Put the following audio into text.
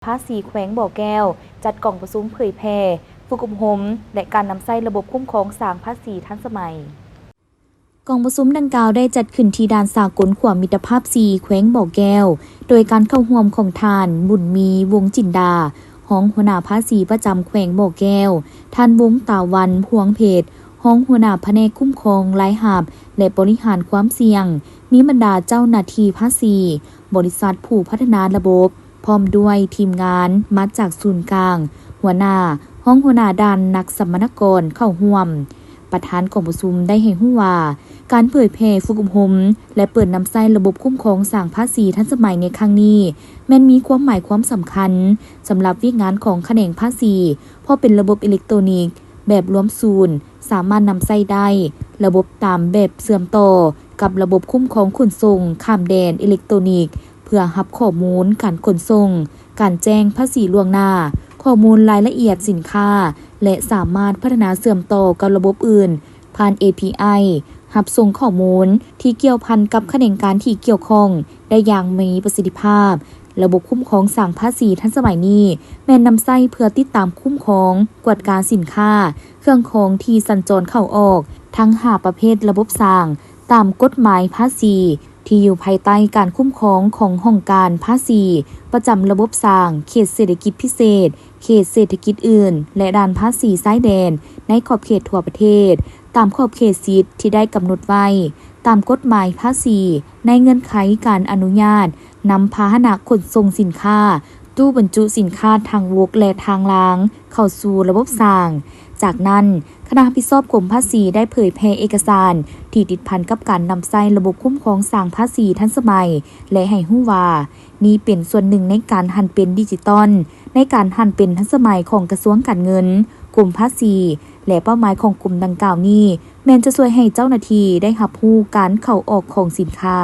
ພາສີແຂວງບໍ່ແກ້ວ ຈັດກອງປະຊຸມເຜີຍແຜ່, ຝຶກອົບຮົມ ແລະ ການນຳໃຊ້ລະບົບຄຸ້ມຄອງສາງພາສີທັນສະໄໝ. ກອງປະຊຸມດັ່ງກ່າວໄດ້ຈັດຂຶ້ນທີ່ດ່ານສາກົນຂົວມິດຕະພາບສີ່ ແຂວງບໍ່ແກ້ວ ໂດຍການເຂົ້າຮ່ວມຂອງທ່ານ ບຸນມີ ວົງຈິນດາ ຮອງຫົວໜ້າພາສີປະຈຳແຂວງບໍ່ແກ້ວ, ທ່ານ ວົງຕາວັນ ພວງເພັດ ຮອງຫົວໜ້າພະແນກຄຸ້ມຄອງລາຍຮັບ ແລະ ບໍລິຫານຄວາມສ່ຽງ, ມີບັນດາເຈົ້າໜ້າທີ່ພາສີ, ບໍລິສັດຜູ້ພັດທະນາລະບົບ ພ້ອມດ້ວຍທີມງານມາຈາກສູນກາງ, ຫົວໜ້າ, ຮອງຫົວໜ້າດ້ານ, ນັກສຳມະນາກອນເຂົ້າຮ່ວມ. ປະທານກອງປະຊຸມໄດ້ໃຫ້ຮູ້ວ່າ ການເຜີຍແຜ່, ຝຶກອົບຮົມ ແລະ ເປີດນຳໃຊ້ລະບົບຄຸ້ມຄອງສາງພາສີທັນສະໄໝໃນຄັ້ງນີ້ ແມ່ນມີຄວາມໝາຍຄວາມສຳຄັນສຳລັບວຽກງານຂອງຂະແໜງພາສີ, ເພາະເປັນລະບົບເອເລັກໂຕນິກແບບລວມສູນ, ສາມາດນຳໃຊ້ໄດ້ລະບົບຕາມແບບເຊື່ອມຕໍ່ກັບລະບົບຄຸ້ມຄອງຂົນສົ່ງຂ້າມແດນເອເລັກໂຕນິກ ເພື່ອຮັບຂໍ້ມູນການຂົນສົ່ງ, ການແຈ້ງພາສີລ່ວງໜ້າ, ຂໍ້ມູນລາຍລະອຽດສິນຄ້າ ແລະ ສາມາດພັດທະນາເຊື່ອມຕໍ່ກັບລະບົບອື່ນ ຜ່ານ ເອພີໄອ ຮັບສົ່ງຂໍ້ມູນທີ່ກ່ຽວພັນກັບຂະແໜງການທີ່ກ່ຽວຂ້ອງໄດ້ຢ່າງມີປະສິດທິພາບ. ລະບົບຄຸ້ມຄອງສາງພາສີທັນສະໄໝນີ້ ແມ່ນນຳໃຊ້ເພື່ອຕິດຕາມຄຸ້ມຄອງ, ກວດກາສິນຄ້າ, ເຄື່ອງຂອງທີ່ສັນຈອນເຂົ້າອອກ ທັງຫ້າປະເພດລະບົບສາງ ຕາມກົດໝາຍພາສີ ທີ່ຢູ່ພາຍໃຕ້ການຄຸ້ມຄອງຂອງຫ້ອງການພາສີປະຈຳລະບົບສາງ, ເຂດເສດຖະກິດພິເສດ, ເຂດເສດຖະກິດອື່ນ ແລະ ດ່ານພາສີຊາຍແດນໃນຂອບເຂດທົ່ວປະເທດ ຕາມຂອບເຂດສິດທີ່ໄດ້ກຳນົດໄວ້ຕາມກົດໝາຍພາສີ ໃນເງື່ອນໄຂການອະນຸຍາດນຳພາຫະນະຂົນສົ່ງສິນຄ້າ, ຕູ້ບັນຈຸສິນຄ້າທາງບົກ ແລະ ທາງລາງ ເຂົ້າສູ່ລະບົບສາງ. ຈາກນັ້ນ, ຄະນະຮັບຜິດຊອບກົມພາສີໄດ້ເຜີຍແຜ່ເອກະສານທີ່ຕິດພັນກັບການນຳໃຊ້ລະບົບຄຸ້ມຄອງສາງພາສີທັນສະໄໝ ແລະ ໃຫ້ຮູ້ວ່າ ນີ້ເປັນສ່ວນໜຶ່ງໃນການຫັນເປັນດິຈິຕອນ, ໃນການຫັນເປັນທັນສະໄໝຂອງກະຊວງການເງິນ, ກົມພາສີ ແລະ ເປົ້າໝາຍຂອງກົມດັ່ງກ່າວນີ້ ແມ່ນຈະຊ່ວຍໃຫ້ເຈົ້າໜ້າທີ່ໄດ້ຮັບຮູ້ການເຂົ້າອອກຂອງສິນຄ້າ.